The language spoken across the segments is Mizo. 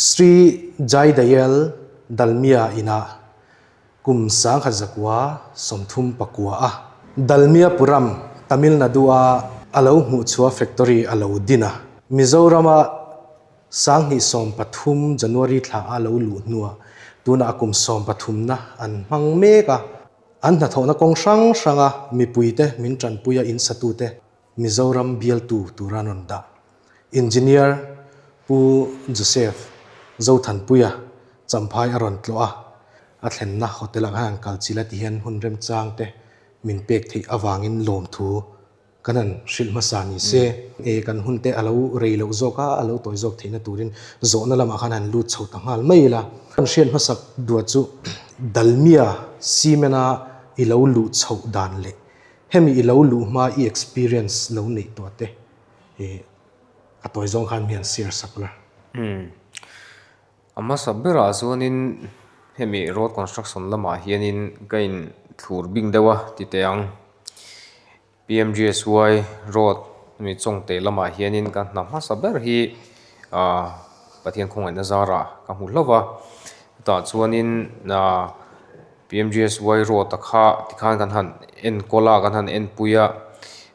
Sri Jaidayal Dalmia inah kum 1939 a Dalmia Puram, Tamil Nadu-a a lo hmuhchhuah factory a lo din a. Mizorama 2013 January thla a lo luh hnuah tunah a kum sawmpathumna an hmang mek a. An hnathawhna kawng hrang hranga mipuite min tanpuia insatute Mizoram bialtu tura an rawn dah. Engineer Pu Joseph Zothanpuia Champhai a rawn tlawh a, a thlenna hotel ah khan an kal chilh a ti hian hun remchang te min pek theih avangin lawmthu kan han hrilh hmasa ni se. E kan hun te a lo rei loh zawk a, a lo tawi zawk theihna turin zawhna lamah khan han lut chho ta nghal mai ila. Kan hriat hmasak duat chu Dalmia cement a i lo luh chhoh dan leh Hemi i lo luh hma i experience lo neih tawh te i a tawi zawng khan mi han share sak la. Umm. A hmasa berah chuanin hemi road construction lamah hianin ka in thlur bing deuh a ti teh ang. PMGSY road hemi Chawngte lamah hianin ka hna hmasa ber hi ah Pathian khawngaihna zarah ka hmu hlauh va. Chutah chuanin ah. PMGSY road a kha tikhan kan han enkawl a kan han enpui a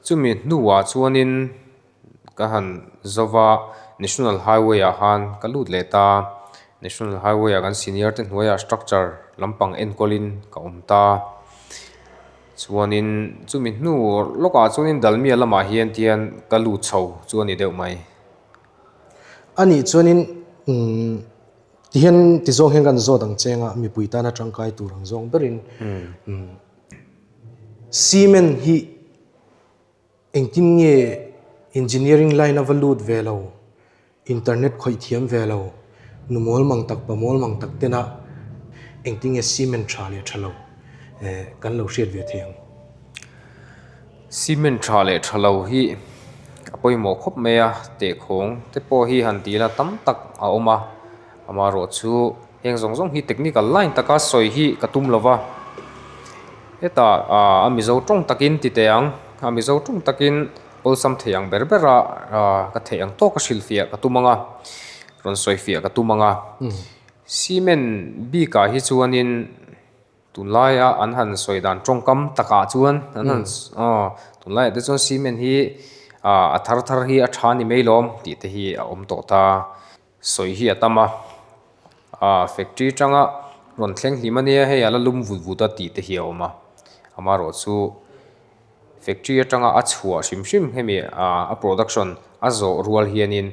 chumi hnuah chuanin ka han zo va national highway ah khan ka lut leh ta national highway ah kan senior te hnuaiah structure lampang enkawlin ka awm ta chuanin chumi hnu lawkah chuanin Dalmia lamah hian tian ka lut chho chu a ni deuh mai. Anih chuanin umm. Tihian ti zawng hian kan zawt ang cheng a, mipui tana tangkai tur ang zawng berin cement hi engtin nge engineering line a va lut ve lo, internet khawih thiam ve lo, nu mawl mang tak pa mawl mang tak tena engtin nge cement tha leh tha lo kan lo hriat ve thei ang. Cement tha leh tha lo hi a pawimawh khawp mai a, tehkhawng te pawh hi han tih la tam tak a awm a, amaherawhchu heng zawng zawng hi technical line taka sawi hi ka tum lo va, hetah ah a mizo tawng takin ti teh ang, a mizo tawng takin awlsam thei ang ber ber a ah ka theih ang tawk a hrilhfiah ka tum ang a, rawn sawifiah ka tum ang a, cement bikah hi chuanin. Tunlaia an han sawi dan tawngkam takah chuan an han aw tunlaiah te chuan cement hi ah a thar thar hi a tha ni mai lawm tih te hi a awm tawh ta. Sawi hi a tam a, ah factory atanga rawn thleng hlim ania hei a la lum vut vut a tih te hi a awm a, amaherawhchu factory atanga a chhuah hrim hrim hemi ah a production a zawh rual hianin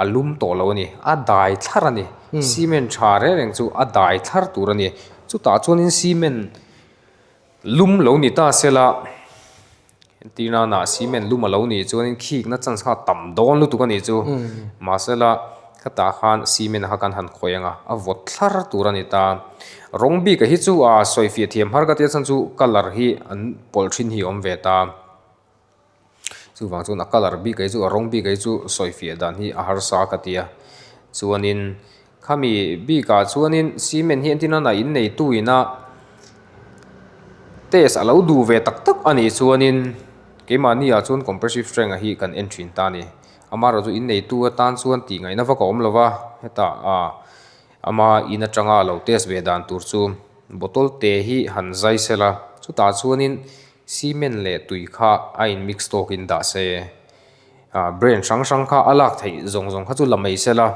A lum tawh lo a ni. A dai thlar a ni. Cement tha reng reng chu a dai thlar tur a ni. Chutah chuanin cement lum lo ni ta sela, entir nana cement lum a lo nih chuanin khikna chance kha a tam dawn lutuk a nih chu. Mahsela khatah khan cement kha kan han khawih ang a, a vawt thlar tur a ni ta. Rawng bik hi chu a sawifiah thiam har ka tia chhan chu colour hi an pawlh thin hi a awm ve ta. Chuvang chuan a colour bik hi chu a rawng bik hi chu sawifiah dan hi a harsa ka ti a chuanin khami bikah chuanin cement hi entir nana in neitu ina test a lo duh ve tak tak a nih chuanin keimahni ah chuan compressive strength hi kan en thin ta a ni amaherawhchu in neitu atan chuan tih ngaihna vak a awm lo va hetah ah ama in atanga a lo test ve dan tur chu bottle te hi han zai sela chutah chuanin. Cement leh tui kha a in mix tawk in dah se, ah brand hrang hrang kha a lak theih zawng zawng kha chu la mai sela,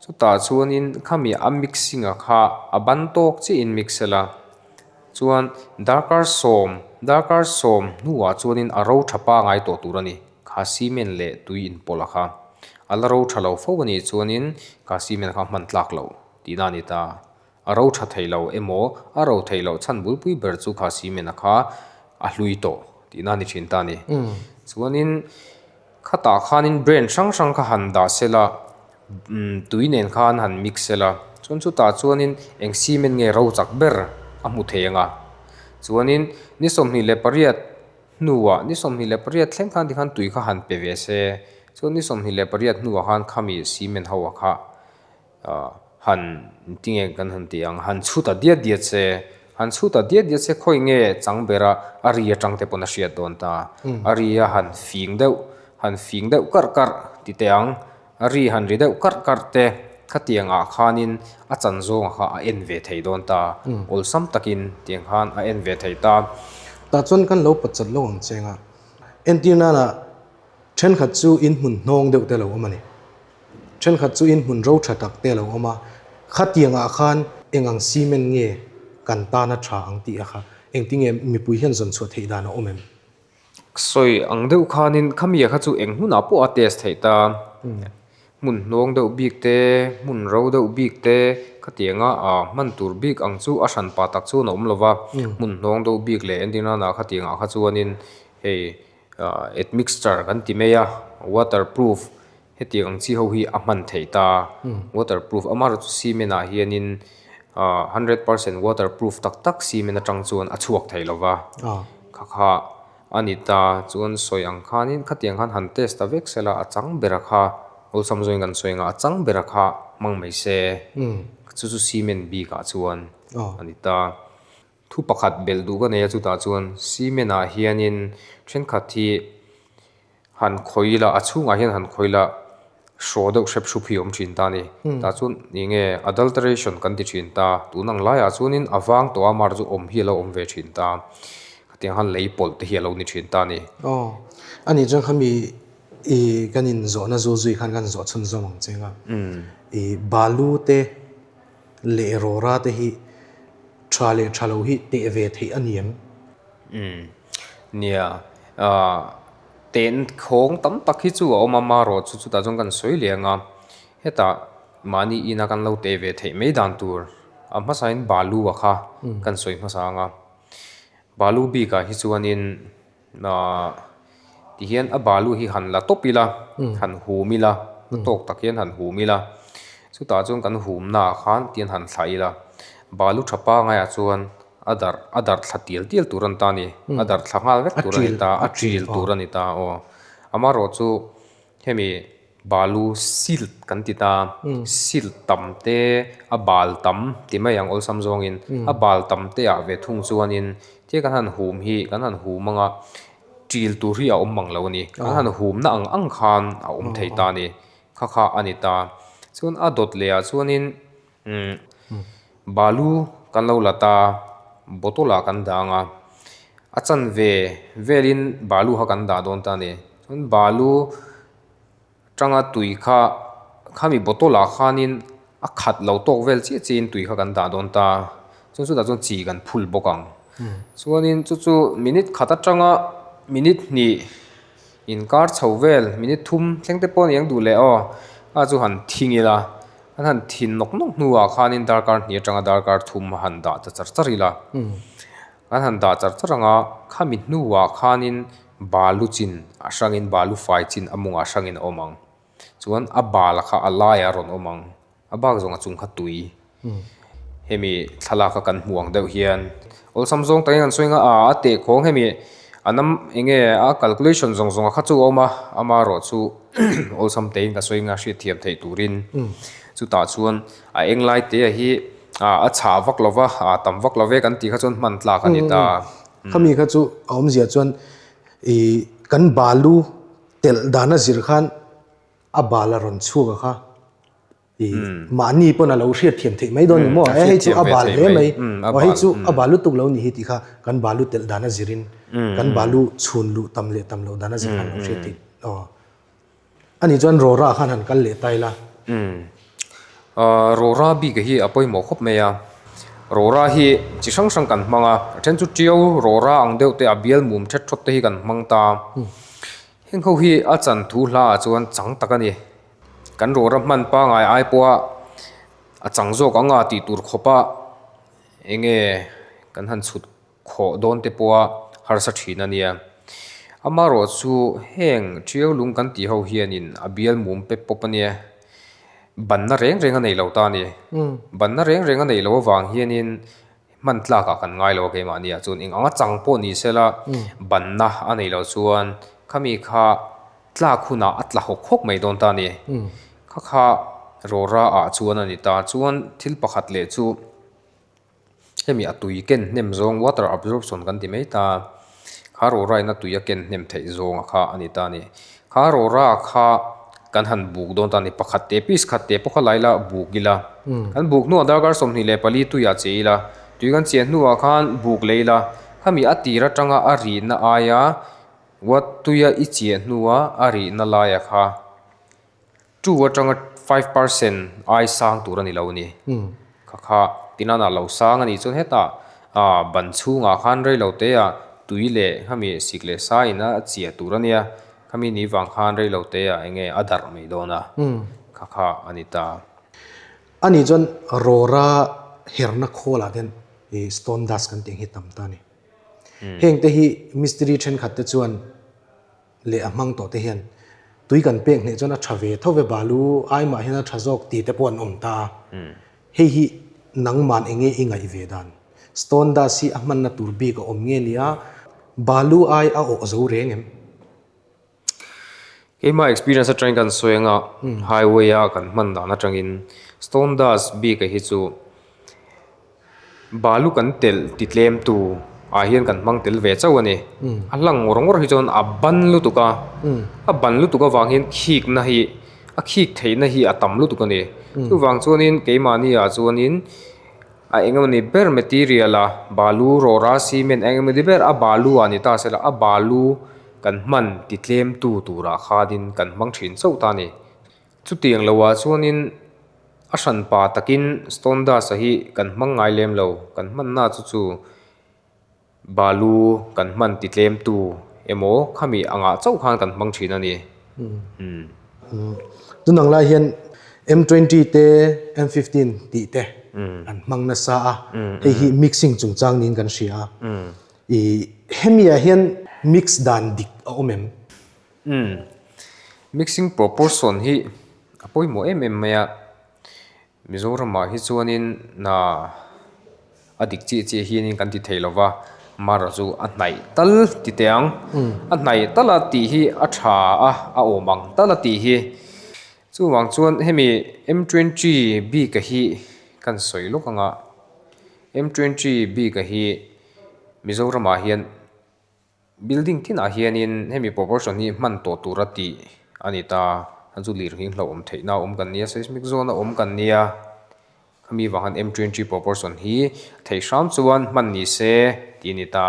chutah chuanin khami a mixing a kha a ban tawk chiah in mix sela, chuan darkar sawm darkar sawm hnuah chuanin a ro tha pangai tawh tur a ni, kha cement leh tui inpawlh a kha a la ro tha lo fo a nih chuanin kha cement kha hman tlak loh tihna a ni ta. A ro tha thei lo emaw, a ro thei loh chhan bulpui ber chu kha cement a kha a hlui tawh tihna a ni thin ta a ni. Chuanin khatah khanin brand hrang hrang kha han dah sela, tui nen khan han mix sela, chuan chutah chuanin eng cement nge ro chak ber a hmu thei ang a. Chuanin ni 28 hnuah, ni 28 thleng khan tikhan tui kha han pe ve se, chuan ni 28 hnuah khan khami cement ho a kha. Han tinge kan han ti ang, han chhut a diat diat se, han chhut a diat diat se khawi nge chang bera a ri atang te pawn a hriat dawn ta. A ri a han fing deuh, han fing deuh karh karh ti teh ang, a ri han ri deuh karh karh te. Khatiang ah khanin a chan zawng kha a en ve thei dawn ta. Awlsam takin tiang khan a en ve thei ta. Tah chuan kan lo pawt chat lo ang cheng a, entir nana thenkhat chu in hmun hnawng deuh te lo awm a ni. Thenkhat chu in hmun ro tha tak te lo awm a, khatiang ah khan eng ang cement nge kan tana tha ang tih a kha engtinge mipui hian zawn chhuah theih dan a awm em? Sawi ang deuh khanin khami kha chu eng hmunah pawh a test theih ta. Hmun hnawng deuh bik te, hmun ro deuh bik te khatianga ah hman tur bik ang chu a hran pa tak chuan a awm lo va. Hmun hnawng deuh bik leh entir nana khatiang ah kha chuanin hei ah admixture kan ti mai a, waterproof hetiang ang chi ho hi a hman theih ta. Waterproof amaherawhchu cement ah hianin ah 100% waterproof tak tak cement atang chuan a chhuak thei lo va. Kha kha a ni ta chuan sawi ang khanin khatiang khan han test ta vek sela a chang bera kha awlsam zawngin kan sawi anga a chang bera kha hmang mai se chu chu cement bikah chuan a ni ta. Thu pakhat belh duh ka nei a chutah chuan cement ah hianin thenkhat hi han khawi ila a chhungah hian han khawi ila hraw deuh hrep hrup hi a awm thin ta a ni. Tah chuan eng nge adulteration kan ti thin ta tun ang laiah chuanin a vang tawh a mar chu awm hi a lo awm ve thin ta khatiang khan lei pawlh te hi a lo ni thin ta a ni. Aw a nih chuan khami i kan inzawhna zul zui khan kan zawh chhunzawm ang che nga i balu te leh rawra te hi tha leh tha lo hi teh ve theih a ni em? Umm nia ah ten khawng tam tak hi chu a awm a marawh chu chutah chuan kan sawi leh ang a hetah mahni ina kan lo teh ve theih mai dan tur a hmasain balu a kha kan sawi hmasa ang a balu bikah hi chuanin Ahh tihian a balu hi han la tawp ila han hum ila a tawk tak hian han hum ila chutah chuan kan hum naah khan tihian han thlah ila balu tha pangaiah chuan a darh a darh thla tial tial tur a ni ta a ni a darh thla nghal vek tur a ni ta a ṭil tur a ni ta aw amaherawh chu hemi Balu silt kan ti ta, silt tam te a bal tam ti mai ang awlsam zawngin a bal tam te ah ve thung chuanin thil kan han hum hi kan han hum anga ṭil tur hi a awm mang lo a ni. Kan han humna ang ang khan a awm thei ta a ni, kha kha a ni ta. Chuan a dawt leh ah chuanin umm balu kan lo la ta, bottle ah kan dah anga a chanve velin balu kha kan dah dawn ta a ni. Chuan balu Tanga tui kha khami bottle ah khanin a khat lo tawk vel chiah chiahin tui kha kan dah dawn ta. Chuan chutah chuan chi kan phul bawk ang. Chuanin chu chu minute khat atanga minute hnih inkar chho vel minute thum thleng te pawh a ni ang duh leh aw a chu han thing ila an han thin nawk nawk hnuah khanin darkar hnih atanga darkar thum a han dah ta char char ila. An han dah char char ang a, khami hnuah khanin balu chin a hrangin balu fai chin a mungah hrangin a awm ang. Chuan a bal kha a laiah a rawn awm ang. A bak zawng a chung kha tui. Hemi thlalak a kan hmuh ang deuh hian awlsam zawng takin kan sawi ang a, a teh khawng hemi a nam eng nge a calculation zawng zawng a kha chu a awm a, amaherawh chu awlsam tein ka sawi ang a hriatthiam theih turin chutah chuan a eng lai te hi A chhah vak lo va, a tam vak lo ve kan tih kha chuan hman tlak a ni ta. Khami kha chu a awmzia chuan i kan balu telh dana zir khan a bal a rawn chhuak a kha i mahni pawn a lo hriat thiam theih mai dawn ni maw? E hei chu a bal hle mai, aw hei chu a bal lutuk lo ni hi tih kha kan balu telh dana zirin kan balu chhun luh tam leh tam loh dana zir khan a lo hriat theih aw. Ani chuan Rora khan han kal leh ta ila. Umm. Rora bik hi a pawimawh khawp mai a. Rora hi chi hrang hrang kan hmang a, a then chu tiau Rora ang deuh te a bial mum thet thawt te hi kan hmang ta. Heng ho hi a chan thu hla ah chuan chang tak a ni. Kan Rora hman pangai ai pawha a chang zawk ang a tih tur khawp a enge kan han chhut khawh dawn te pawha harsa thin a nia. Amaherawh chu heng tiau lung kan tih ho hianin a bial mum pep pawp a nia. Banna reng reng a nei lo ta a ni. Banna reng reng a neih loh avang hianin hman tlakah kan ngai lo a keimahni ah chuan eng anga chang pawh ni sela banna a neih loh chuan khami kha tlak hunah a tla hawk hawk mai dawn ta a ni. Kha kha rawra ah chuan a ni ta. Chuan thil pakhat leh chu. Hemi a tui ken hnem zawng water absorption kan ti mai ta kha rawra in a tui a ken hnem theih zawng a kha a ni ta a ni. Kha rawra kha. kan han buk dawn ta a ni. Pakhat te piece khat te pawh kha la ila buk ila. Kan buk hnuah darkar 24 tuiah che ila, tui kan chiah hnuah khan buk leh ila, khami a tir atanga a rihna aia what tuia i chiah hnua a rihna laia kha 2 atanga 5% ai sang tur a ni lo a ni. Kha kha tinana lo sang a nih chuan hetah ban chhungah khan rei lo te ah tui leh khami sik leh sa in a chiah tur a nia. Khami ni vang khan rei lo te ah enge a darh mai dawn a, kha kha a ni ta. A nih chuan rawra herna khawlah te hian stone dust kan tih ang hi tam ta a ni. Heng te hi mistiri thenkhat te chuan leh a hmang tawh te hian tui kan pek hneh chuan a tha ve tho ve balu ai mah hian a tha zawk tih te pawh an awm ta a. Hei hi nangman enge i ngaih ve dan? Stone dust hi a hmanna tur bik a awm nge nia? Balu ai a awh zo reng em? Keimah experience atangin kan sawi anga highway a kan hman dan atangin stone dust bik a hi chu balu kan telh ti tlem tu ah hian kan hmang tel ve chauh a ni. A hlang ngawr ngawr hi chuan a ban lutuk a, a ban lutuk avang hian khik na hi a khik theih na hi a tam lutuk a ni. Chuvang chuanin keimahni ah chuanin a eng emawni ber material a balu rawra cement eng emawni ber a balu ah ni ta sela a balu kan hman ti tlem tu turah khanin kan hmang thin chauh ta a ni. Chutiang loah chuanin a hranpa takin stone dust a hi kan hmang ngai lem lo, kan hmanna chu chu balu kan hman ti tlem tu emaw khami angah chauh khan kan hmang thin a ni. Tunang lai hian M 20 te M 15 tih te an hmang nasa a, hei hi mixing chungchang niin kan hria a. I hemi ah hian mix dan dik a awm em? Umm. Mixing proportion hi a pawimawh em em mai a. Mizoramah hi chuanin na a dik chiah chiah hianin kan ti thei lo va, mara chu a hnaih tal ti teh ang. A hnaih tal a tih hi a tha a, a awm ang tal a tih hi. Chuvang chuan hemi M 20 bik a hi kan sawi lawk ang a. M 20 bik a hi Mizoramah hian building tinah hianin hemi proportion hi hman tawh tura tih a ni ta. A chu lirnghing hlauhawm theihna a awm kan nia, seismic zone a awm kan nia. Khami vang hian M 20 proportion hi theih hram chuan hman ni se tih a ni ta.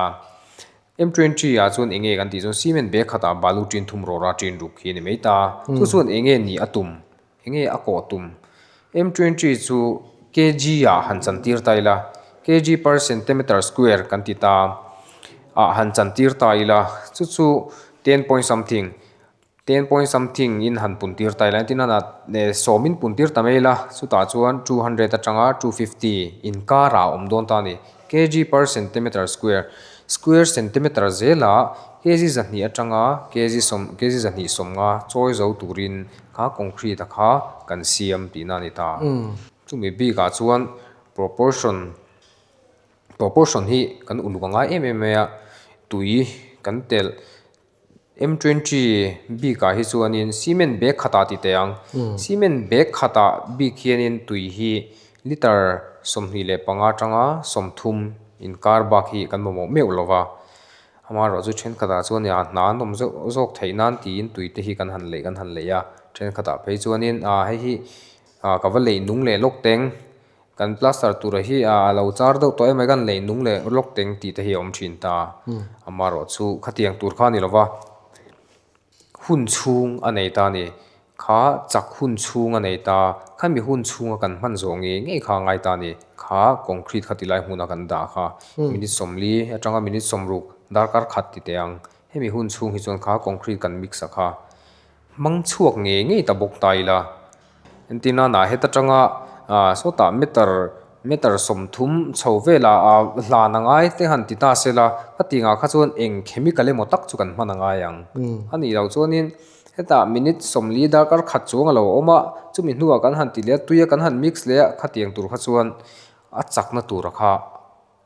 M 20 ah chuan enge kan tih chuan cement bag khatah balu tin thum rawra tin ruk hi a ni mai ta. Chu chuan enge ni a tum? Enge a kawh tum? M 20 chu kg ah han chantir ta ila, kg per centimeter square kan ti ta ah han chantir ta ila, chu chu ten point something, ten point something in han pun tir ta ila, engtin nana sawm in pun tir ta mai ila, chutah chuan 200 atanga 250 inkar ah a awm dawn ta a ni. Kg per centimeter square, square centimeter zelah kg 200 atanga kg sawm kg 250 chawi zo turin Kha concrete a kha kan siam tihna a ni ta. Chumi bikah chuan proportion proportion hi kan uluk a ngai em em mai a, tui kan telh M 20 bikah hi chuanin cement bag khatah ti teh ang. Cement bag khatah bik hianin tui hi liter 25 atanga 30 inkar bak hi kan mamawh meuh lo va. Amaherawh chu thenkhatah chuan a hna an awm zawk zawk theih nan tiin tui te hi kan han leih kan han leih a, thenkhatah phei chuanin ah hei hi ah ka va leih nung leh lawk teng kan plaster tura hi ah a lo char deuh tawh em mai kan leih nung leh lawk teng tih te hi a awm thin ta. Amaherawh chu khatiang tur kha a ni lo va. Hun chhung a nei ta a ni. Kha chak hun chhung a nei ta. Khami hun chhunga kan hman zawh ngei ngei kha a ngai ta a ni. Kha concrete kha tilai hmuna kan dah kha minute 40 atanga minute 60 darkar khat ti teh ang. Hemi hun chhung hi chuan kha concrete kan mix a kha hmang chhuak ngei ngei ta bawk ta ila. Entirna nah heta tanga sawtah meter meter 30 chho velah hlan a ngai te han ti ta se la, khatiangah kha chuan eng chemical emaw tak chu kan hman a ngai ang. A nih loh chuanin hetah minute 40 darkar khat chuang a lo awm a, chumi hnuah kan han ti leh a, tuia kan han mix leh a, khatiang tur kha chuan a chakna tura kha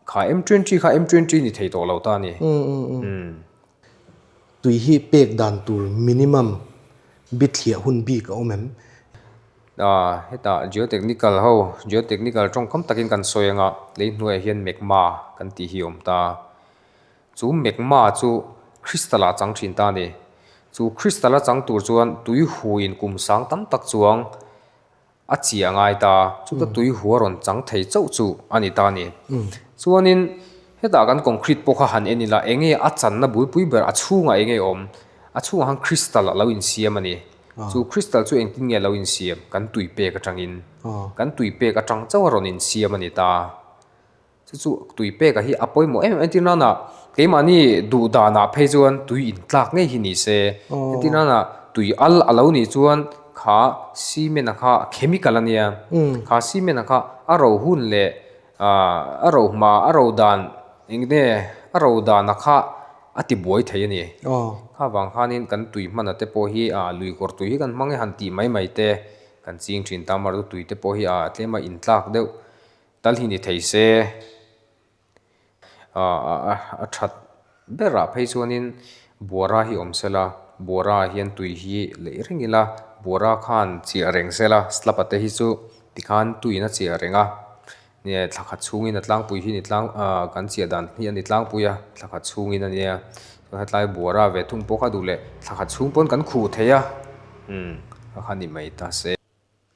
Kha M 20 kha M 20 ni thei tawh lo ta a ni. Tui hi pek dan tur minimum bithliah hun bik a awm em? Hetah geotechnical ho, geotechnical tawngkam takin kan sawi anga lei hnuaiah hian magma kan tih hi a awm ta. Chu magma chu crystal ah chang thin ta a ni. Chu crystal a chang tur chuan tui huin kum sang tam tak chuang a chiah ngai ta. Chuta tui hu a rawn chang thei chauh chu a ni ta a ni. Chuanin hetah kan concrete pawh kha han en ila enge a channa bulpui ber a chhungah enge awm? A chhungah khan crystal a lo insiam a ni. Chu crystal chu engtin nge a lo insiam? Kan tui pek atangin. Kan tui pek atang chauh a rawn insiam a ni ta. Chu chu tui peka hi a pawimawh em em entir nana keimahni duh danah phei chuan tui in tlak ngei hi ni se entir nana tui al a lo nih chuan kha cement a kha chemical a nia kha cement a kha a ro hun leh ahh a ro hma a ro dan eng nge a ro dan a kha a ti buai thei a ni kha vang khanin kan tui hman a te pawh hi ah lui kawr tui hi kan hmang e han tih mai mai te kan ching thin ta mar chu tui te pawh hi ah tlem a in tlak deuh. Tal hi ni thei se, a that berah phei chuanin buara hi awm sela, buara ah hian tui hi leih reng ila, buara khan chiah reng sela, slab a te hi chu tikhan tuiin a chiah reng a, nge thla khat chhungin a tlangpui hi ni tlang ah kan chiah dan hi a ni tlangpui a, thla khat chhungin a nia, chuan hetlai buara ve thung pawh kha duh leh thla khat chhung pawn kan khuh thei a, umm a kha ni mai ta se.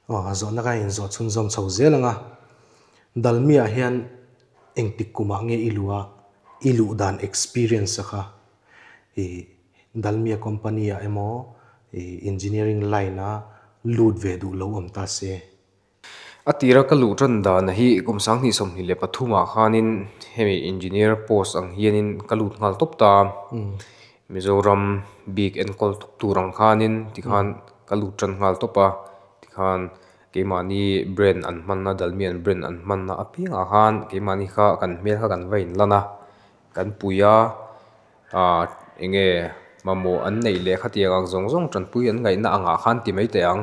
Aw, zawhna ka inzawh chhunzawm chho zel ang a, Dalmiah hian engtik kumah nge i luh a, i luh dan experience a kha i Dalmia company ah emaw i engineering line a lut ve duh lo awm ta se. A tira ka luh tan dan hi kum 2023 ah khanin hemi engineer post ang hianin ka lut nghal tawp ta a, Mizoram bik enkawl tawp tur ang khanin tikhan ka lut tan nghal tawp a, tikhan keimahni brand an hmanna Dalmian brand an hmanna apiangah khan keimahni kha kan hmel kha kan va inlan a, kan pui a, ah eng nge mamawh an neih leh khatiang ang zawng zawng tanpui an ngaihna angah khan ti mai teh ang,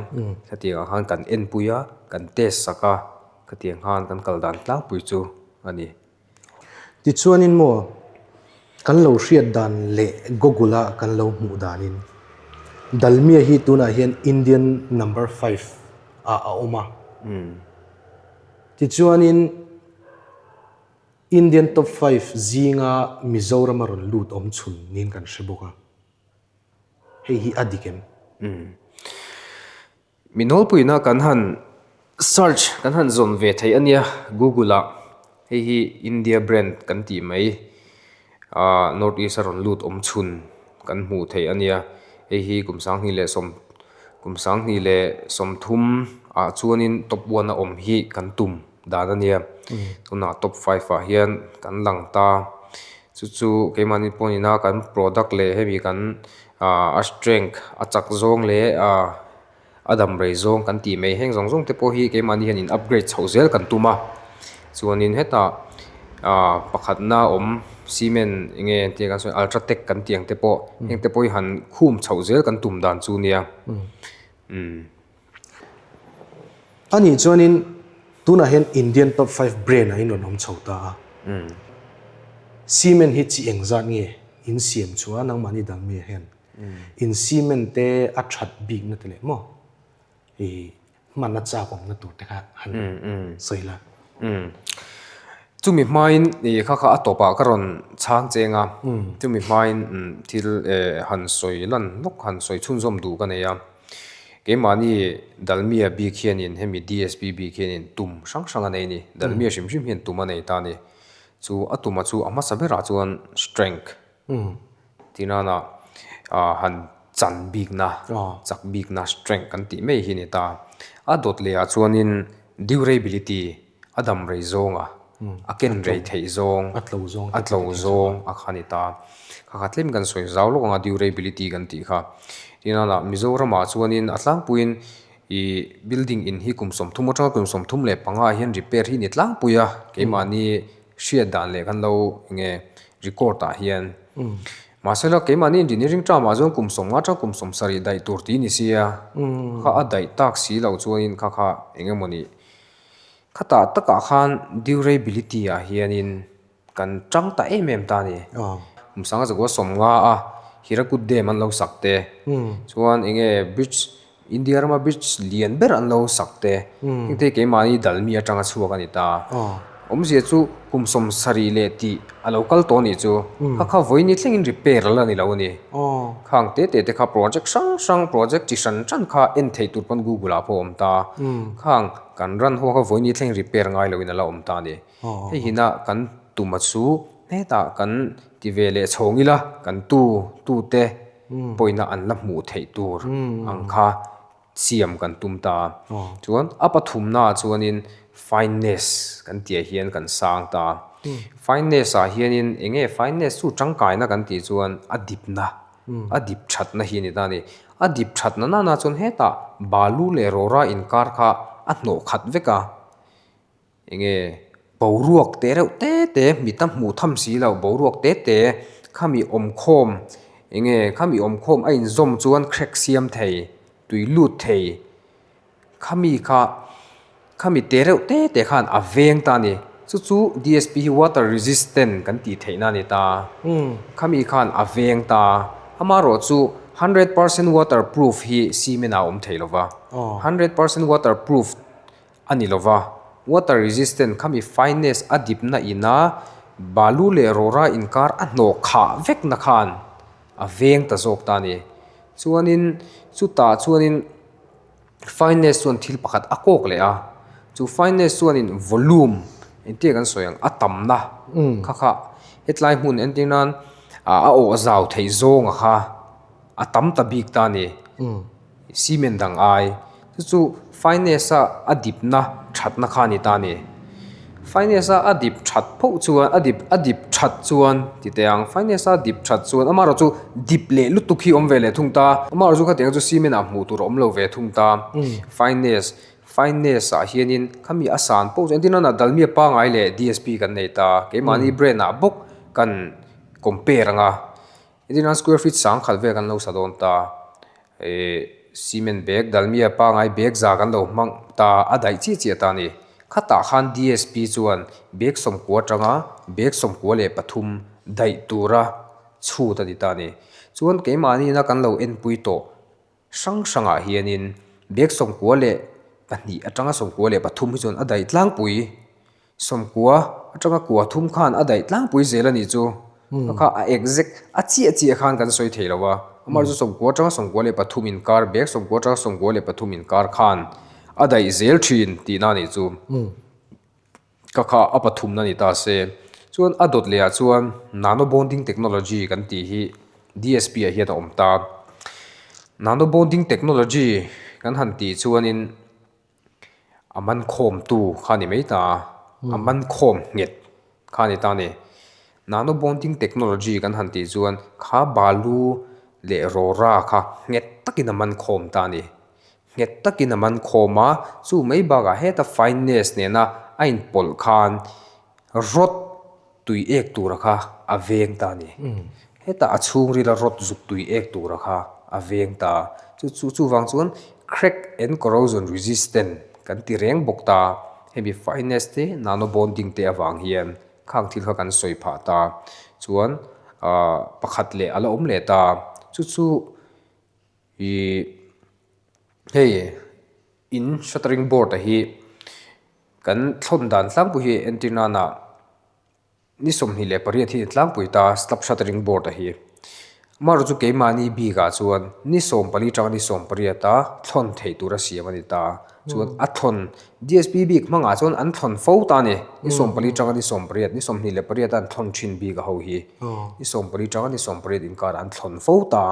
khatiang ah khan kan enpui a, kan test sak a, khatiang khan kan kal dan tlangpui chu a ni. Tichuanin maw, kan lo hriat dan leh Google-a kan lo hmuh danin Dalmia hi tunah hian Indian number five ah a awm a. Tichuanin Indian top five zinga Mizoram a rawn lut awm chhun niin kan hre bawk a. Hei hi a dik em? Mi nawlpuina kan han search kan han zawn ve theih a nia Google ah hei hi India brand kan tih mai ah North East a rawn lut awm chhun kan hmuh theih a nia hei hi kum 20 leh sawm kum 2030 ah chuanin top one a awm hi kan tum dan a nia tunah top five ah hian kan lang ta chu chu keimahni pawh nina kan product leh hemi kan ah a strength a chak zawng leh ah a dam rei zawng kan tih mai heng zawng zawng te pawh hi keimahni hian in upgrade chhoh zel kan tum a chuanin hetah ah pakhatna awm cement eng nge tia kan sawi ultratech kan tih ang te pawh heng te pawh hi han khum chhoh zel kan tum dan chu nia umm. Anih chuanin tunah hian Indian top five brand ah in rawn awm chho ta a. Cement hi chi engzat nge in siam chu a nangmahni Dalmia hian in cement te a that bikna te leh maw i hman a chak awmna tur te kha han sawi la. Chumi hmain i kha kha a tawpah ka rawn chhang cheng a, chumi hmain thil han sawi lan lawk han sawi chhunzawm duh ka nei a. Keimahni Dalmia bik hianin hemi DSP bik hianin tum hrang hrang a nei a ni. Dalmia hrim hrim hian tum a nei ta a ni. Chu a tuma chu a hmasa berah chuan strength tih nana han chan bikna, chak bikna strength kan tih mai hi a ni ta. A dawt lehah chuanin durability a dam rei zawnga a ken rei theih zawng, a tlo zawng a kha ni ta. Kha kha tlem kan sawi zau lawk ang a durability kan tih kha. Tin a lah Mizoramah chuanin a tlangpuiin ih building in hi kum 30 atanga kum 35 ah hian repair hi ni tlangpui a, keimahni hriat dan leh kan lo eng nge record ah hian. Mahsela keimahni engineering term ah chuan kum 50 atanga kum 70 daih tur tih ni sia, kha a daih tak si loh chuanin kha kha eng emawni Khatah takah khan durability ah hianin kan tang ta em em ta a ni. Kum sanga zakua 50 a Hirakud Dam an lo sak te, chuan eng nge bridge, India rama bridge lian ber an lo sak te, heng te hi keimahni Dalmi atanga chhuak a ni ta. Awmzia chu kum 70 leh tih a lo kal tawh a nih chu. Kha kha vawiin thlengin repair a la ni lo a ni. Khang te te te kha project hrang hrang, project chi hran hran kha en theih tur pawn Google ah pawh a awm ta. Khang kan run ho kha vawiin thlengin repair ngai loin a la awm ta a ni. Hei hina kan tuma chu hetah kan ti ve leh chhawng ila kan tu tu te pawina an la hmuh theih tur ang kha siam kan tum ta. Chuan a pathumna ah chuanin fineness kan tih ah hian kan sang ta. Fineness ah hianin eng nge fineness chu tangkaina kan tih chuan a dipna, a dip thatna hi a ni ta a ni. A dip thatna nana chuan hetah balu leh rawra inkar kha a hnawh khat vek a. Enge boruak te reuh te te mit a hmuh tham si lo boruak te te khami awmkhawm enge khami awmkhawm a inzawm chuan crack siam thei tui lut thei khami kha khami te reuh te te khan a veng ta a ni chu chu D S P hi water resistant kan tih theih na a ni ta khami khan a veng ta amaherawhchu 100% waterproof hi cement ah a awm thei lo va 100% waterproof. A ni lova, water resistant khami fineness a dipna ina balu leh rawra inkar a hnawh khah vekna khan a veng ta zawk ta a ni. Chuanin chutah chuanin fineness chuan thil pakhat a kawk leh a, chu fineness chuanin volume engtia kan sawi ang a tamna kha kha hetlai hmun entir nan a awh zau theih zawnga kha a tam ta bik ta a ni. Cement dang ai. Chu chu fineness a a dipna thatna kha a ni ta a ni. Fineness a a dip that phoh chuan a dip a dip that chuan ti teh ang. Fineness a dip that chuan amaherawh chu dip leh lutuk hi a awm ve leh thung ta. Amaherawh chu khatiang chu cement ah hmuh tur a awm lo ve thung ta. Fineness fineness ah hianin khami a san pawh chu entir nana Dalmia pangai leh D S P kan nei ta. Keimahni brand ah bawk kan compare ang a. Entirnan square feet 10,000 vel kan lo sa dawn ta. Ihh cement bag Dalmia pangai bag za kan lo hmang ta a daih chiah chiah ta a ni. Khatah khan D S P chuan bag 90 atanga bag 93 daih tura chhut a ni ta a ni. Chuan keimahni ina kan lo enpui tawh hrang hrangah hianin bag 92 atanga 93 hi chuan a daih tlangpui. 90 atanga kua thum khan a daih tlangpui zel a nih chu. Kha kha a exact a chiah chiah khan kan sawi thei lo a. Amaherawhchu 90 atanga 93 inkar bag 90 atanga 93 inkar khan a daih zel thin tihna a nih chu. Kha kha a pathumna a ni ta se. Chuan a dawt leh ah chuan nano bonding technology kan tih hi D S P ah hian a awm ta. Nano bonding technology kan han tih chuanin. A man khawmtu kha a ni mai ta a, a man khawm nghet kha a ni ta a ni. Nano bonding technology kan han tih chuan kha balu leh rawra kha nghet takin a man khawm ta a ni. Nghet takin a man khawm a, chu mai bakah heta fineness nena a inpawlh khan rawt tui ek tura kha a veng ta a ni. Hetah a chhungrila rawt zuk tui ek tura kha a veng ta. Chu chu chuvang chuan crack and corrosion resistant kan ti reng bawk ta. Hemi fineness te nano bonding te avang hian khang thil kha kan sawi phah ta. Chuan ahh pakhat leh a la awm leh ta. Chu chu ih hei in shuttering board a hi kan thlawn dan tlangpui hi entir nana Ni 28 hi ni tlangpui ta slab shuttering board a hi. Amaherawhchu chu keimahni bikah chuan ni 14 atanga ni 18 a thlawn theih tura siam a ni ta. Chuan a thlawn D S P bik hmangah chuan an thlawn fo ta a ni. Ni 14 atanga ni 18, ni 28 a an thlawn thin bik a ho hi. Ni 14 atanga ni 18 inkarah an thlawn fo ta.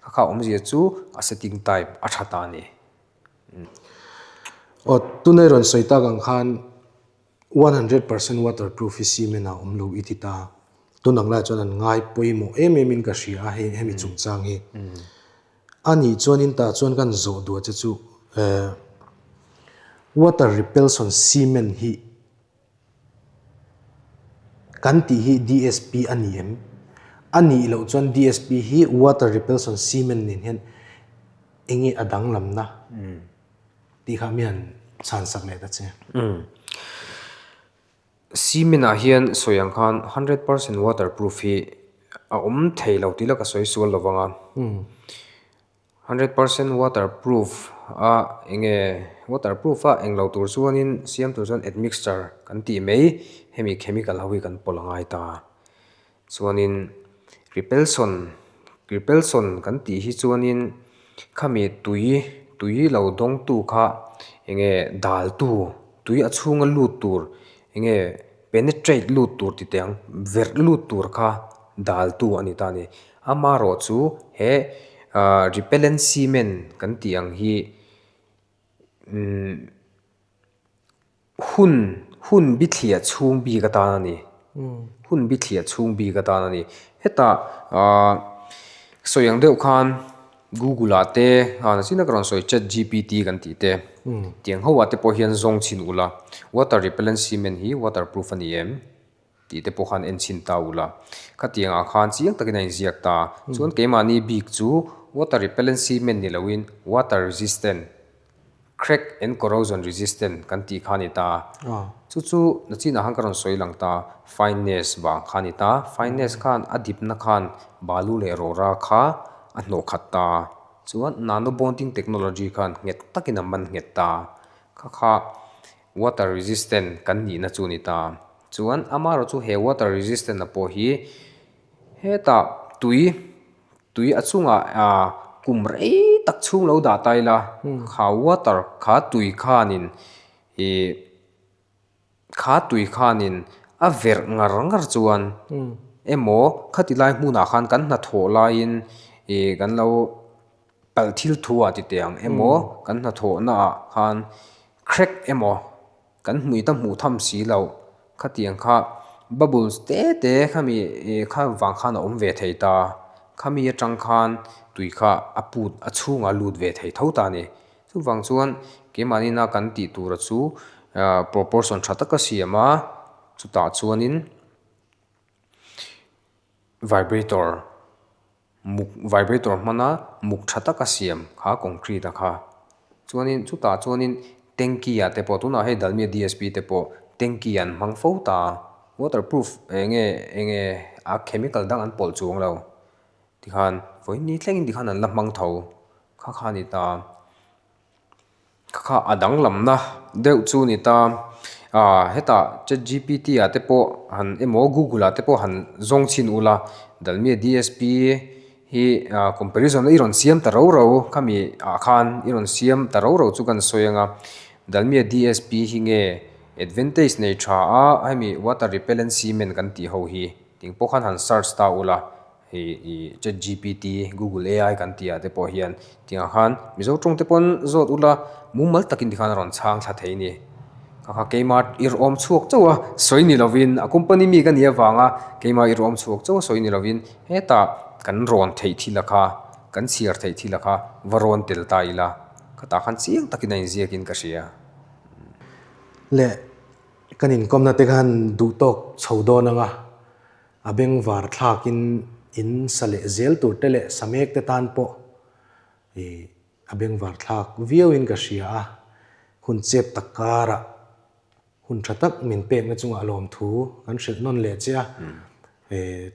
Kha kha awmzia chu a setting time a tha ta a ni. Aw tunai rawn sawi tak ang khan 100% waterproof hi cement ah awm lo i ti ta. Tun ang laiah chuan an ngai pawimawh em em in ka hria a hei hemi chungchang hi. A nih chuanin tah chuan kan zawh duah che chu eh water repulsion cement hi kan tih hi D S P a ni em? A nih loh chuan D S P hi water repulsion cement nen hian enge a danglamna? Tih kha mi han chhan sak leh ta che. Cement ah hian sawi ang khan 100% waterproof hi a awm thei lo tih la ka sawi sual lo vang a. 100% waterproof. a enge waterproof a englo tur chuanin siam tur chuan admixture kan tih mai hemi chemical ho hi kan pawlh a ngai ta. Chuanin repelson repelson kan tih hi chuanin khami tui tui lo dawngtu kha enge daltu tui a chhunga lut tur enge penetrate lut tur ti teh ang verh lut tur kha daltu a ni ta a ni. Amaherawh chu he ah repellent cement kan tih ang hi umm hun hun bithliah chhung bik atan a ni. Hun bithliah chhung bik atan a ni. Hetah ah sawi ang deuh khan Google ah te ah nachin a ka rawn sawi chat gpt kan tih te tiang ho ah te pawh hian zawng chhin ula water repellent cement hi waterproof a ni em tih te pawh khan en chhin ta ula khatiang ah khan chiang takin a inziak ta chuan keimahni bik chu water repellent cement ni loin water resistant Crack and corrosion resistant kan tih kha a ni ta. Chu chu nachinah khan ka rawn sawi lang ta, fineness vang kha a ni ta. Fineness khan a dipna khan balu leh rawra kha a hnawh khat ta. Chuan nano bonding technology khan nghet takin a man nghet ta. Kha kha water resistant kan nihna chu a ni ta. Chuan amaherawh chu he water resistant a pawh hi hetah tui Tui a chungah ah kum rei tak chhung lo dah ta ila kha water kha tui khanin ih kha tui khanin a verh ngar ngar chuan emaw khati lai hmunah khan kan hnathawh laiin ih kan lo palh thil thu ah ti teh ang emaw kan hnathawh naah khan crack emaw. Kan hmui ta hmuh tham si loh. Khatiang kha bubbles te te khami ih kha vang khan a awm ve thei ta. Khami atang khan tui kha a put a chhungah a lut ve thei tho ta a ni. Chuvang chuan keimahni na kan tih tura chu ah proportion tha taka siam a, chutah chuanin vibrator. Muk vibrator hmana muk tha taka siam kha concrete a kha. Chuanin chutah chuanin tanky ah te pawh tunah hei Dalmia DSP te pawh tanky an hmang fo ta a, waterproof eng nge eng nge a chemical dang an pawlh chuang lo tikhan vawiin thlengin tikhan an la hmang tho kha kha a ni ta. Kha a danglamna deuh chu ni ta. Aaa hetah chat gpt ah te pawh han emaw google ah te pawh han zawng chhin ula Dalmia DSP hi ah comparison i rawn siam ta ro ro khami ah khan i rawn siam ta ro ro chu kan sawi ang a Dalmia DSP hi nge advantage nei tha a hemi water repellent cement kan tih ho hi ting pawh khan han search ta ula. Hei i chat gpt, google ai kan tih ah te pawh hian tiangah khan Mizo tawng te pawn zawt ula mumal takin tikhan a rawn chhang thla thei a ni. Kha kha keimah irhawm chhuak chauh a sawi ni lovin a company mi ka nih avanga keimah irhawm chhuak chauh a sawi ni lovin hetah kan rawn theih thil a kha kan chhiar theih thil a kha va rawn tel ta ila khatah khan chiang takin a inziakin ka hria. Le kan inkawmna te khan duhtawk chho dawn anga A bengvar thlakin in sa leh zel tur te leh sa mek te tan pawh ih a bengvar thlak viauin ka hria a, hun chep tak karah hun tha tak min pekna chungah lawmthu kan hrilh nawn leh che a,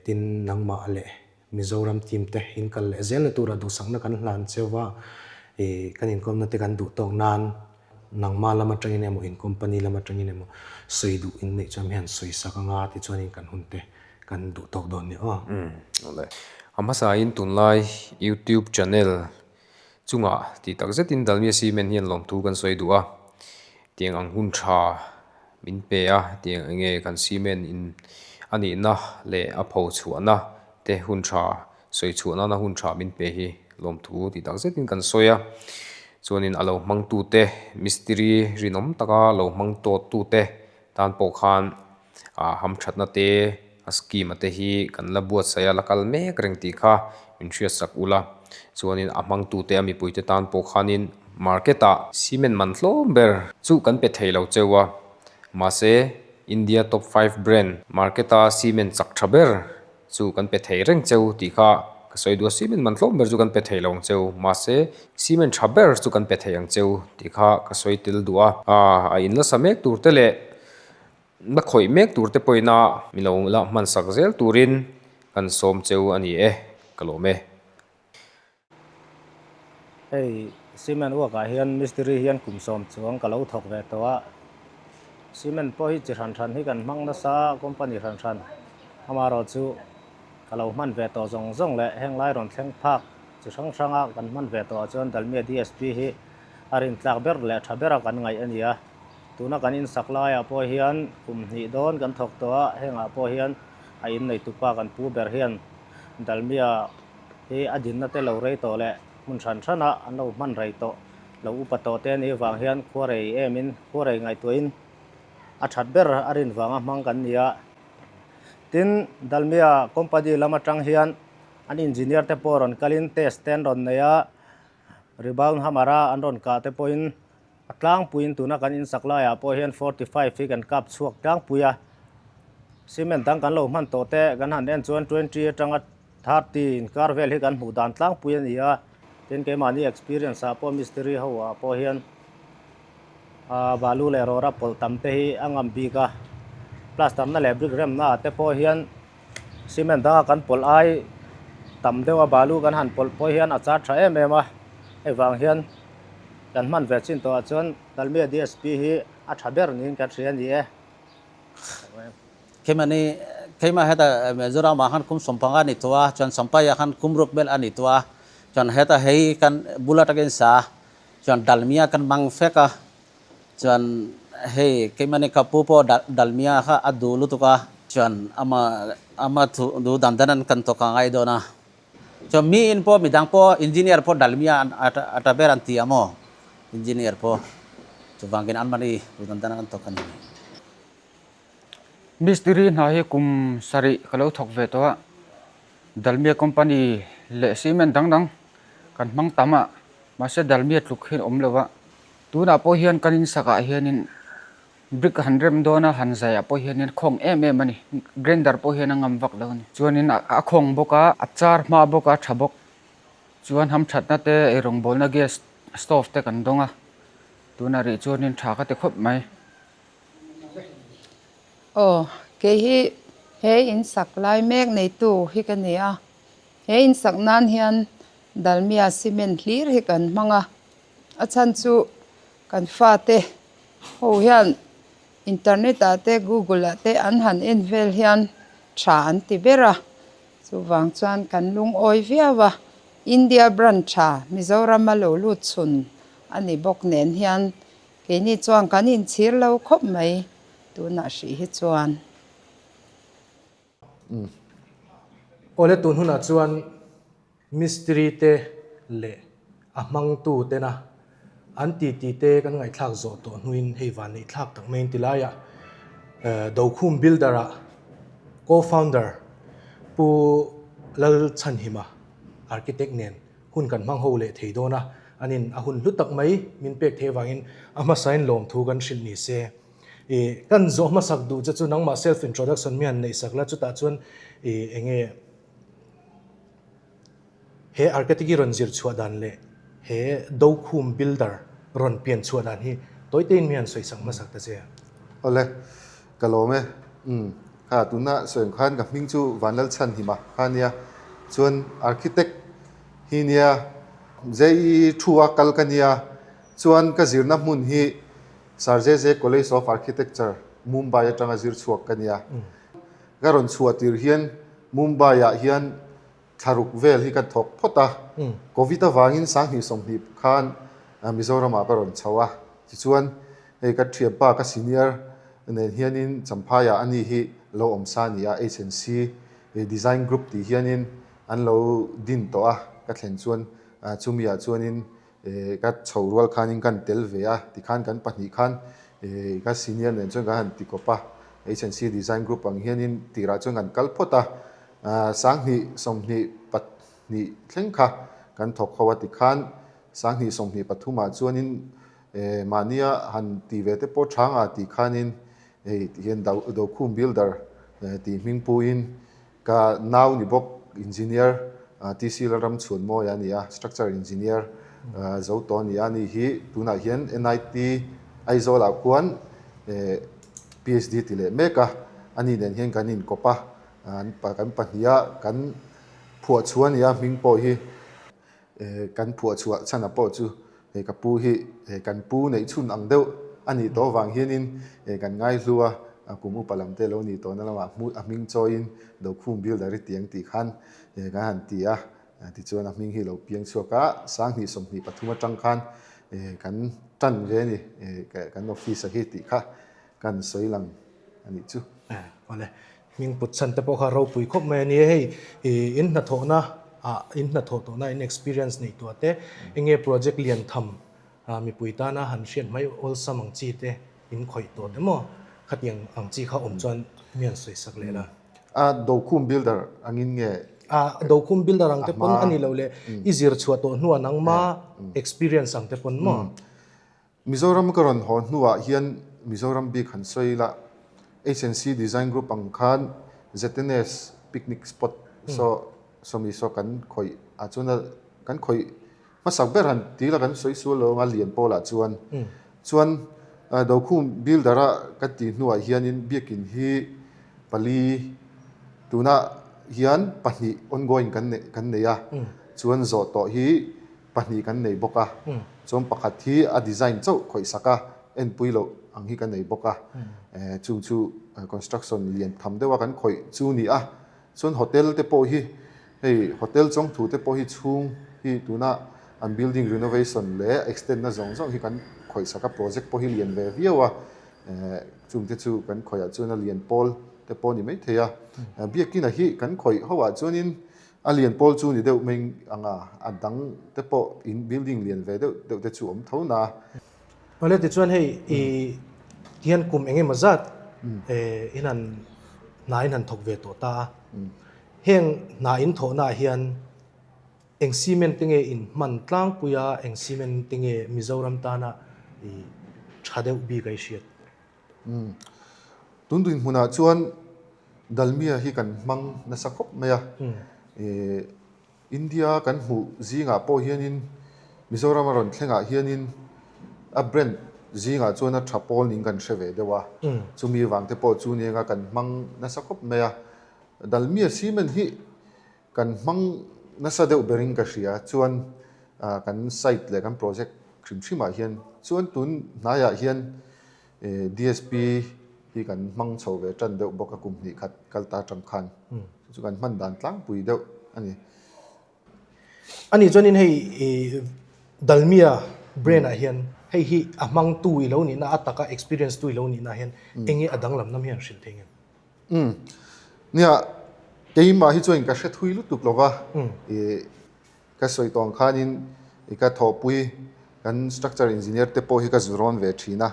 tin nangmah leh Mizoram team te in kal leh zelna turah duhsakna kan hlan cheu va, ih kan inkawmna te kan duh tawk nan Nangmah lam atangin emaw in company lam atangin emaw sawi duh in neih chuan hian sawi sak anga tichuanin kan hun te kan duh tawk dawn nia aw. Umm awle. A hmasain tunlai YouTube channel chungah tih tak zetin Dalmia Cement hian lawmthu kan sawi duh a, tiang ang hun tha min pe a, tiang enge kan cement in a nihna leh a pho chhuahna te hun tha Sawi chhuah nana hun tha min pe hi lawmthu tih tak zetin kan sawi a, chuanin a lo hmangtute mistiri rinawm taka lo hmang tawttute tan pawh khan ah hamthatna te a scheme a te hi kan la buatsaih a la kal mek reng tih kha min hriatsak ula, chuanin a hmangtute a mipuite tan pawh khanin market ah cement man hlawm ber chu kan pe thei lo cheu a, mahse India top five brand market a cement chak tha ber. Chu kan pe thei reng cheu tih kha ka sawi duh a, cement man tlawm ber chu kan pe thei lo ang cheu, mahse cement tha ber chu kan pe thei ang cheu tih kha ka sawi tel duh a. A in la sa mek tur te leh la khawih mek tur te pawhin a mi lo la hman sak zel turin kan sawm cheu a ni e, ka lawm e. Hei Cement work ah hian mistiri hian kum sawm chuang ka lo thawk ve tawh a, cement pawh hi chi hran hran hi kan hmang nasa a, company hran hran amaherawh chu ka lo hman ve tawh zawng zawng leh heng lai rawn thleng phak chi hrang hrang a kan hman ve tawh ah chuan Dalmia DSP hi a rintlak ber leh tha ber a kan ngaih a ni a, tuna kan insak laiah pawh hian kum hnih dawn kan thawk tawh a, hengah pawh hian a inneitupa kan pu ber hian Dalmia hi a dinna te lo rei tawh leh hmun hran hran a an lo hman rei tawh lo upa tawh te anih vang hian khuarei em in khuarei ngaihtuah in a that ber a rin vanga hmang kan ni a. Tin, Dalmia company lam atang hian an engineer te pawh rawn kal in test te an rawn nei a, rebound hammer a an rawn kah te pawh in a tlangpui in tuna kan insak laiah pawh hian 45 hi kan kap chhuak tlangpui a. Cement dang kan lo hman tawh te kan han en chuan 20 atanga 30 inkar vel hi kan hmuh dan tlangpui a ni a, tin keimahni experience ah pawh mistiri ho ah pawh hian ah balu leh rawra pawlh tam te hi a ngam bik a, plaster na leh brick rem na ah te pawh hian cement danga kan pawlh ai tam deuh a balu kan han pawlh pawh hian a char tha em em a, hei vang hian kan hman ve chin tawh ah chuan Dalmia DSP hi a tha ber niin ka hria a ni e. Keimahni keimah heta Mizoramah khan kum sawmpanga a ni tawh a, chuan Champhaiah khan kum ruk vel a ni tawh a, chuan heta hei kan bul atangin sa chuan Dalmia kan mang fek a, chuan hei keimahni ka pu pawh Dalmia kha a duh lutuk a, chuan ama ama thu duh dan dan an kan tawk a ngai dawn a, chuan mi in pawh midang pawh engineer pawh Dalmia a ta ber an ti a maw engineer pawh chuvangin anmahni duh dan dan an tawk a ni. Mistiri hna hi kum sarih ka lo thawk ve tawh a, Dalmia company leh cement dang dang kan hmang tam a, mahse Dalmia tluk hi awm lo a, tunah pawh hian kan insak ah hianin brick han rem dawn a, han zai ah pawh hianin khawng em em a ni, grinder pawh hian a ngam vak lo a ni, chuanin a khawng bawk a, a char hma bawk a, a tha bawk, chuan hamthatna te eirawngbawlna gas stove te kan dawng a, tunah rih chuanin tha ka ti khawp mai. Aw, kei hi he in sak lai mek neitu hi ka ni a, he in sak nan hian Dalmia cement hlir hi kan hmang a, a chhan chu kan fate ho hian internet ah te google ah te an han en vel hian tha an ti ber a, chuvang chuan kan lungawi viau a, India brand tha Mizoram a lo lut chhun a ni bawk nen hian Keini chuan kan inchhir lo khawp mai tunah hrih hi chuan. Umm. Awle tun hunah chuan mistiri te leh a hmangtu tena an titi te kan ngaihthlak zawh tawh hnuin hei van neih thlak tak mai in ti laiah Dokhum Builder ah co-founder Pu Lalchhanhima architect nen Hun kan hmang ho leh thei dawn a, anin a hun hlu tak mai min pek thei avangin a hmasain lawmthu kan hrilh ni se. I kan zawh hmasak duh che chu nangmah self introduction mi han neihsak la, chutah chuan i enge he architect i rawn zir chhuah dan leh he Dokhum builder rawn pian chhuah dan hi tawi tein mi han sawisak hmasak ta che. Awle, ka lawm e. Umm, kha tuna sawi ang khan ka hming chu Vanlalchhanhima kha nia, chuan architect hi nia, JEE thu a kal ka nia, chuan ka zirna hmun hi Sir JJ College of Architecture, Mumbai atanga zir chhuak ka nia. Ka rawn chhuah tir hian Mumbai ah hian thlaruk vel hi ka thawk phawt a, Covid avangin 2020 khan Mizoram ah ka rawn chho a, tichuan hei ka thianpa ka senior nen hianin Champhai ah ani hi lo awm sa a ni a, HNC Design Group tih hianin an lo din tawh a, ka thlen chuan chumi ah chuanin ka chho rual khanin kan tel ve a, tikhan kan pahnih khan ka senior nen chuan kan han ti kawp a, HNC Design Group ang hianin tirah chuan kan kal phawt a, 2022 thleng kha kan thawk ho a tikhan 2023 ah chuanin mahnia han ti ve te pawh thanga tih khanin hei tihian Dokhum Builder tih hming puin Ka nau ni bawk Engineer TC Lalramchhuanmawia a ni a, Structure Engineer zo tawh a ni a, ani hi tunah hian NIT Aizawlah khuan PhD ti leh mek a, ani nen hian kan inkawp a, kan pahniha kan phuahchhuah a ni a, hming pawh hi kan phuahchhuah chhan a pawh chu. Hei ka pu hi kan pu neih chhun ang deuh a nih tawh avang hianin kan ngaihlu a, kum upa lam te lo nih tawhna lamah a hming chawiin Dokhum Builder i tiang tih khan kan han ti a, tichuan a hming hi lo piang chhuak a, Sanghnih 23 atang khan kan tan ve a ni kan office a hi tih kha kan sawi lang a nih chu. Awle, Hming put chhan te pawh kha ropui khawp mai a ni e. Hei in hnathawhna ah in hnathawh tawhna in experience neih tuah te enge project lian tham mipui tana han hriat mai awlsam ang chi te in khawih tawh te maw khatiang ang chi kha awm chuan mi han sawi sak leh la. A Dokhum builder angin nge? A Dokhum builder ang te pawn a ni lo le i zir chhuah tawh hnuah nangma experience ang te pawn maw? Mizoram ka rawn haw hnuah hian Mizoram bik han sawi ila, HNC Design Group ang khan ZNS picnic spot saw sawmi saw kan khawih ah chuan a kan khawih hmasak ber han ti ila kan sawi sual lo anga lian pawlah chuan chuan Dokhum builder a kan tih hnuah hianin biakin hi pali tunah hian pahnih ongoing kan neih kan nei a chuan zawh tawh hi pahnih kan nei bawk a, chuan pakhat hi a design chauh khawih sak a, enpui loh ang hi ka nei bawk a, chung chu construction lian tham deuh a kan khawih chu ni a, chuan hotel te pawh hi hei hotel chawngthu te pawh hi chhung hi tuna an building renovation leh extend na zawng zawng hi kan khawih sak a, project pawh hi lian ve viau a, chung te chu kan khawih ah chuan a lian pawl te pawh a ni maithei a, biakina hi kan khawih ho ah chuanin A lian pawl chu ni deuh mai ang a, a dang te pawh in building lian ve deuh deuh te chu awm tho na. Awle tichuan hei i hian kum eng emaw zat in han hna in han thawk ve tawh ta a, heng hna in thawhna ah hian eng cement te nge in hman tlangpui a, eng cement te nge Mizoram tana i tha deuh bik a i hriat? Tun dinhmunah chuan Dalmia hi kan hmang nasa khawp mai a. India kan hmuh zingah pawh hianin Mizoram a rawn thlengah hianin a brand zingah chuan a tha pawl ning kan hre ve deuh a. Chumi vang te pawh chu nianga kan hmang nasa khawp mai a. Dalmia cement hi Kan hmang nasa deuh berin ka hria chuan kan site leh kan project hrim hrimah hian chuan tun hnaiah hian DSP hi kan hmang chho ve tan deuh bawk a kum hnih khat kal ta atang khan chu chu kan hman dan tlangpui deuh a ni. Ani chuanin hei Dalmia brand ah hian hei hi a hmangtu i lo nihna a taka experience tu i lo nihna hian enge a danglamna mi han hrilh thei ngem? Umm. Nia, keimah hi chuan ka hre thui lutuk lo va, ih ka sawi tawh ang khanin ih ka thawhpui kan structure engineer te pawh hi ka zu rawn ve thin a,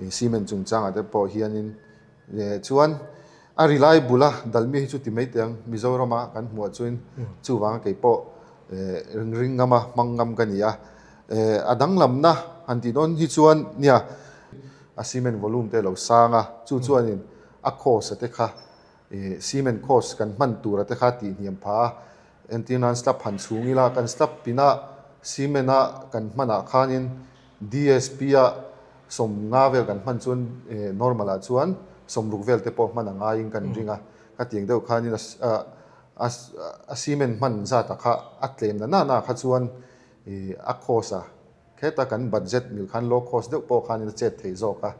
ih cement chungchangah te pawh hianin leh chuan a ri lai bula Dalmi hi chu ti mai teh ang Mizorama kan hmuh ah chuan chuvanga kei pawh eh ring ring ngam a hmang ngam ka ni a, eh a danglamna han tih dawn hi chuan nia a cement volume te a lo sang a, chu chuanin A cost a te kha ih cement cost kan hman tur a te kha tih hniam phah a, entir nan slab han chhung ila kan slab pina cement a kan hman ah khanin DSP a sawmnga vel kan hman chuan ih normal ah chuan sawmruk vel te pawh hman a ngaiin kan ring a, khatiang deuh khanin a a a cement hman zat a kha a tlem na na kha chuan ih a cost a. Kheta kan budget mil khan low cost deuh pawh khanin a chet thei zawk a,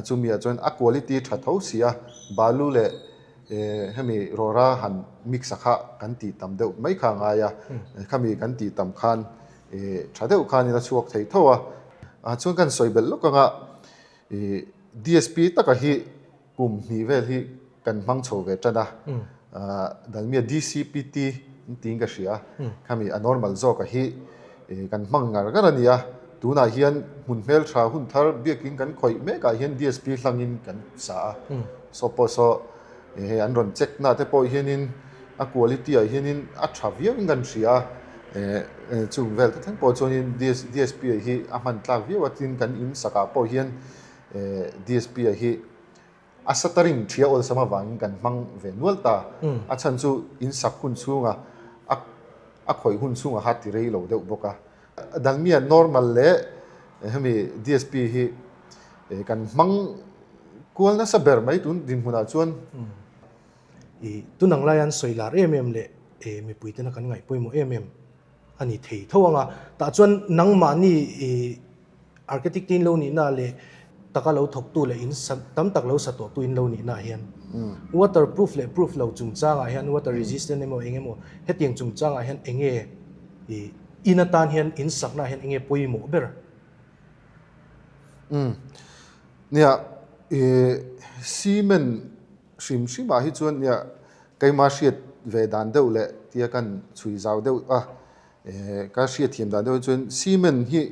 chumi ah chuan a quality tha tho si a, balu leh hemi rawra han mix a kha kan tih tam deuh mai kha a ngai a, khami kan tih tam khan tha deuh khanin a chhuak thei tho a, chuan kan sawi belh lawk anga DSP taka hi Kum hnih vel hi kan hmang chho ve tan a, Dalmia DCPT tiin ka hria a, khami a normal zawka hi kan hmang ngar ngar a ni a, tunah hian hmun hmeltha hun thar biakin kan khawih mekah hian DSP hlangin kan sa a, saw pawh saw hei an rawn check na te pawh hianin a quality ah hianin a tha viauin kan hria a, chung vel te thleng pawh chuanin DSP hi a hman tlak viau a, tin kan in sakah pawh hian DSP ah hi a shuttering thia awlsam avangin kan hmang ve nual ta. A chhan chu in sak hun chhunga a a khawih hun chhunga kha ti rei lo deuh bawk a. Dalmia normal leh hemi DSP hi kan hmang kual nasa ber mai tun dinhmunah chuan. I tunang lai an sawi lar em em leh mipui tena kan ngaih pawimawh em em. a ni thei tho ang a. Tah chuan nangmahni ih architect te in lo nihna leh taka lo thawktu leh in sa tam tak lo sa tawhtu in lo nihna ah hian water proof leh proof lo chungchangah hian water resistant emaw eng emaw hetiang chungchangah hian eng nge ih in atan hian in sakna ah hian eng nge pawimawh ber? Umm nia ih cement hrim hrim ah hi chuan nia keimah hriat ve dan deuh leh tia kan chhui zau deuh a eh ka hriat thiam dan deuh hi chuan cement hi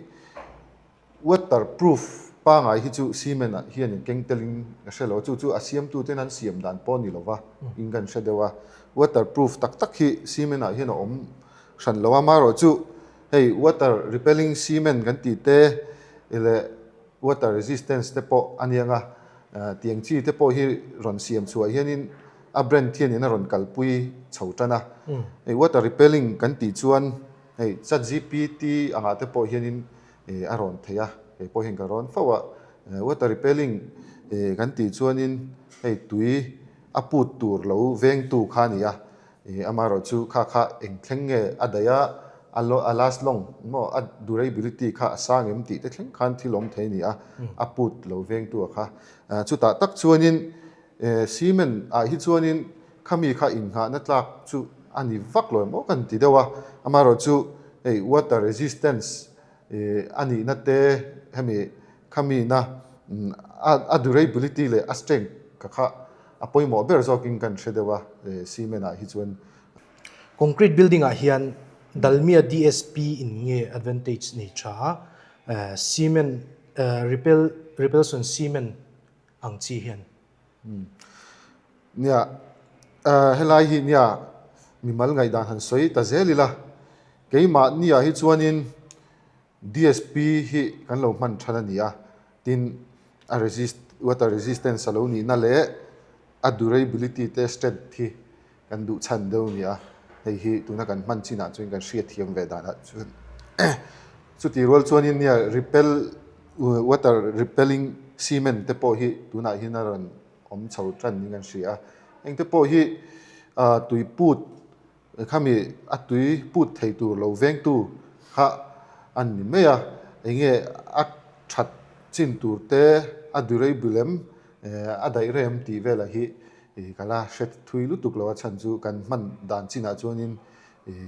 water proof pangai hi chu cement ah hian in keng tel in ka hre lo a chu chu a siam tu ten an siam dan pawh a ni lo va in kan hre deuh a water proof tak tak hi cement ah hian a awm hran lo a amaherawhchu hei water repelling cement kan tih te leh water resistance te pawh a nia nga tiang chi te pawh hi rawn siam chhuah hianin a brand hianin a rawn kalpui chho tan a hei water repelling kan tih chuan hei chatgpt angah te pawh hianin a rawn thei a kei pawh hian ka rawn fo a water repelling kan tih chuanin hei tui a put tur lo vengtu kha a ni a. Ih amaherawhchu kha kha eng thleng nge a daih a, a lo a last long maw a durability kha a sang em tih te thleng khan thil awm thei a ni a, a put lo vengtu a kha. Chutah tak chuanin cement ah hi chuanin khami kha innghahna tlak chu a ni vak lo em aw kan ti deuh a, amaherawhchu hei water resistance a nihna te hemi khamina a durability leh a strength ka kha A pawimawh ber zawkin kan hre deuh a, cement ah hi chuan. Concrete building ah hian Dalmia DSP in nge advantage nei tha a, cement repel repelson cement ang chi hian. Nia, helai hi nia mimal ngaihdan han sawi ta zel ila, keimahni ah hi chuanin DSP hi kan lo hman than a ni a, tin a resist water resistance a lo nihna leh a durability te strength hi kan duh chhan deuh a ni a, hei hi tuna kan hman chinah chuan kan hriat thiam ve danah chuan chutih rual chuanin nia repel water repelling cement te pawh hi tunah hian a rawn awm chho tan niin kan hria a, heng te pawh hi tui put Khami a tui put thei tur lo vengtu kha a ni mai a, enge a that chin tur te, a durable em, a daih rem tih velah hi ka la hre thui lutuk lo a chhan chu kan hman dan chinah chuanin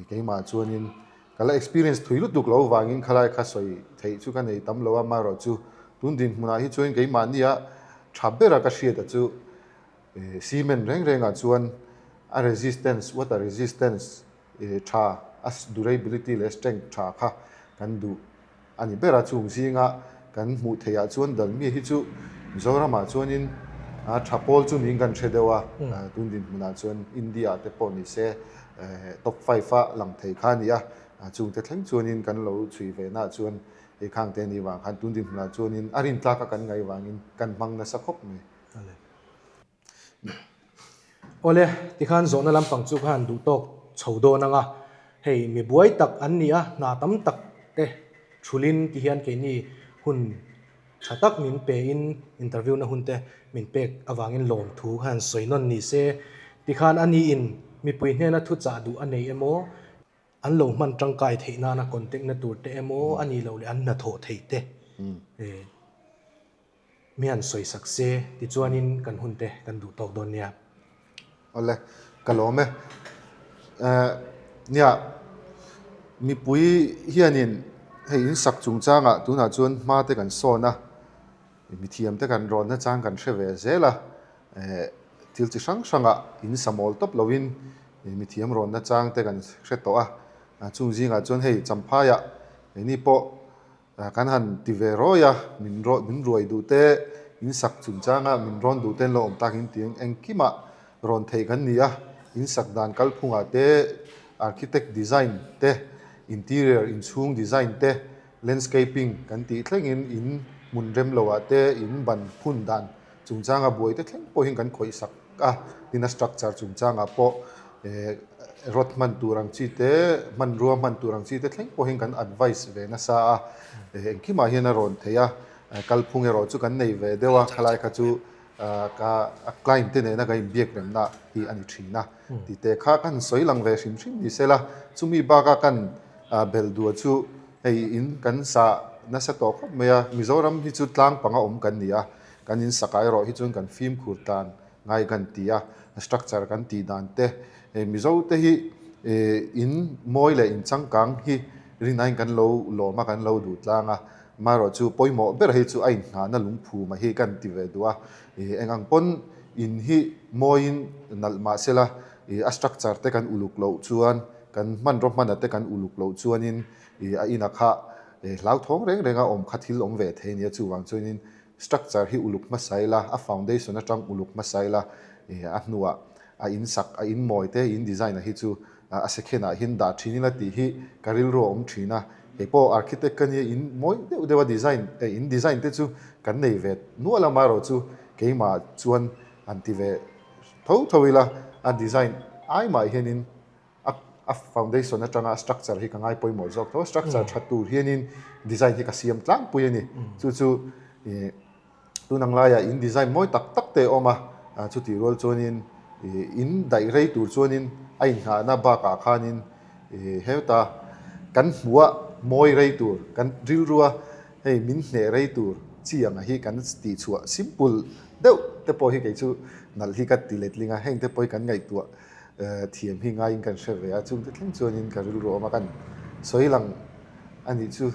keimah chuanin ka la experience thui lutuk lo vangin khalai kha sawi theih chu ka nei tam lo a, amaherawhchu tun dinhmunah hi chuan keimahnia tha bera ka hriat a chu Cement reng rengah chuan a resistance, water resistance tha, a durability leh strength tha kha kan duh a ni ber a. Chung zinga kan hmuh theihah chuan Dalmia hi chu Mizoramah chuanin a tha pawl chu niin kan hre deuh a, tun dinhmunah chuan India-ah te pawh ni se top five a lang thei kha a ni a. Chungte thleng chuanin kan lo chhui ve naah chuan hei khang te anih vang khan tun dinhmunah chuanin a rintlaka kan ngaih vangin kan hmang nasa khawp mai. Awle, tikhan zawhna lampang chu khan duh tawk chho dawn ang a, hei mi buai tak an ni a, hna tam tak te thulin ti hian keini hun tha tak min pe in interview na hun te min pek avangin lawmthu khan sawi nawn ni se, tikhan a ni in mipui hnena thuchah duh a nei emaw, an lo hman tangkai theih nana contact na tur te emaw a nih loh leh an hnathawh theih te. Mi han sawi sak se, tichuanin kan hun te kan duh tawk dawn nia. Awle, ka lawm e. Eh, nia, mipui hianin hei in sak chungchangah tunah chuan hma te kan sawn a, mithiam te kan rawnna chang kan hre ve zel a, eh, thil chi hrang hrangah in sa mawl tawp lovin mithiam rawnna chang te kan hre tawh a, chung zingah chuan hei Champhaiah keini pawh Kan han ti ve rawi a, min min ruai duh te, in sak chungchanga min rawn duh te an lo awm tak in ti ang. Engkimah rawn theih kan ni a, in sak dan kalphungah te, architect design te, interior inchhung design te, landscaping kan tih thlengin in hmun rem loah te, in ban phun dan chungchanga buai te thleng pawhin kan khawih sak a, tin a structure chungchangah pawh eh rod hman tur ang chi te, hmanrua hman tur ang chi te thleng pawhin kan advice ve nasa a, eh engkimah hian a rawn thei a, kalphung erawh chu kan nei ve deuh a, khalai kha chu ka a client te nena kan inbiak remna hi a ni thin a, tih te kha kan sawi lang ve hrim hrim ni sela, chumi baka kan. Bel dua chu hei in kan sa nasa tawh khawp mai a, Mizoram hi chu tlang panga awm kan ni a, kan in sak ah erawh hi chuan kan fimkhur tan ngai kan ti a, structure kan tih dan te hei Mizo te hi in mawi leh in changkang hi rinaiin kan lo lawm a, kan lo duh tlang a, amaherawh chu pawimawh ber hi chu a inhnahna lungphum a hi kan ti ve duh a, eng ang pawn in hi mawiin nalh mah sela a structure te kan uluk loh chuan Kan hmanraw hmana te kan uluk loh chuanin ih a ina kha hlauthawng reng renga awm kha thil awm ve thei nia chuvang chuanin structure hi uluk hmasa ila a foundation atang uluk hmasa ila ih a hnuah a in sak a in mawi te in design a hi chu a second ah hian dah thin ila tih hi ka rilru a awm thin a kei pawh architect ka nia in mawi deuh deuh a design eh in design te chu kan nei ve nual a marawh chu keimah chuan han ti ve tho tho ila a design ai mah hianin A a foundation atanga structure hi ka ngai pawimawh zawk tho a, structure tha tur hianin design hi ka siam tlangpui a ni. Chu chu ih tun ang laiah in design mawi tak tak te a awm a, chutih rual chuanin ih in daih rei tur chuanin a inngahna bakah khanin ih heta kan hmuh a mawi rei tur kan rilrua hei min hneh rei tur chi ang hi kan tihchhuah simple deuh te pawh hi kei chu nalh hi ka ti letling a, heng te pawh hi kan ngaihtuah Thiam hi ngaiin kan hre ve a, chungte thleng chuanin ka rilru awm a, kan sawi lang a nih chu.